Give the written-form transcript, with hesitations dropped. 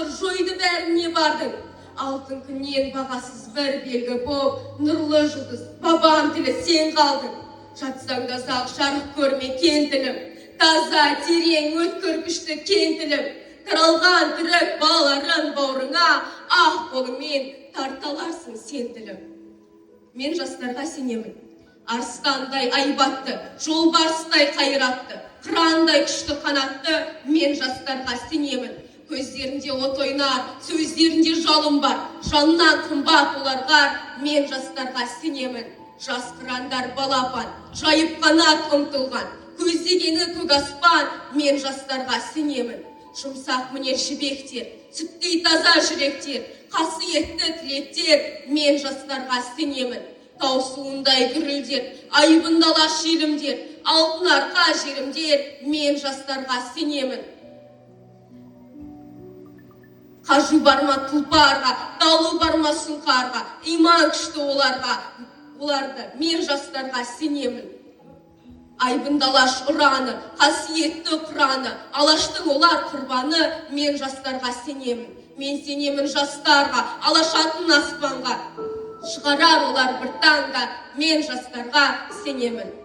батыр жойды бәрін не бардың. Алтын күннен бағасыз бір белгі боп, нұрлы жұлдыз, бабам тілі сен қалдың. Жатсаң да ұзақ жарық көрме кен тілім, таза, терең, өткір күшті кен тілім. Таралған түрік балаларын бауырыңа, ақ қолыңмен тарта аларсың сен тілім. Мен жастарға сенемін. Арыстандай айбатты, жолбарыстай қайратты, қырандай күшті қанатты, мен жастарға сенемін. Көздерінде от ойнар, сөздерінде жалын бар, жаннан қымбат оларға, мен жастарға сенемін. Жас қырандар балапан, жайып қанат ұмтылған, көздегені көк аспан, мен жастарға сенемін. Жұмсақ мінез жібектер, сүттей таза жүректер, қасиетті тілектер, мен жастарға сенемін. Тау суындай гүрілдер, айбынды алаш елімдер, алтын арқа жерімдер, мен жастарға сенемін. Қажу бар ма тұлпарға, далу бар ма сұңқарға, иман күшті оларға, оларды мен жастарға сенемін. Айбынды алаш ұраны, қасиетті құраны, алаштың олар құрбаны, мен жастарға сенемін. Мен сенемін жастарға, алаш атын аспанға, шығарар олар бір таңда, мен жастарға сенемін.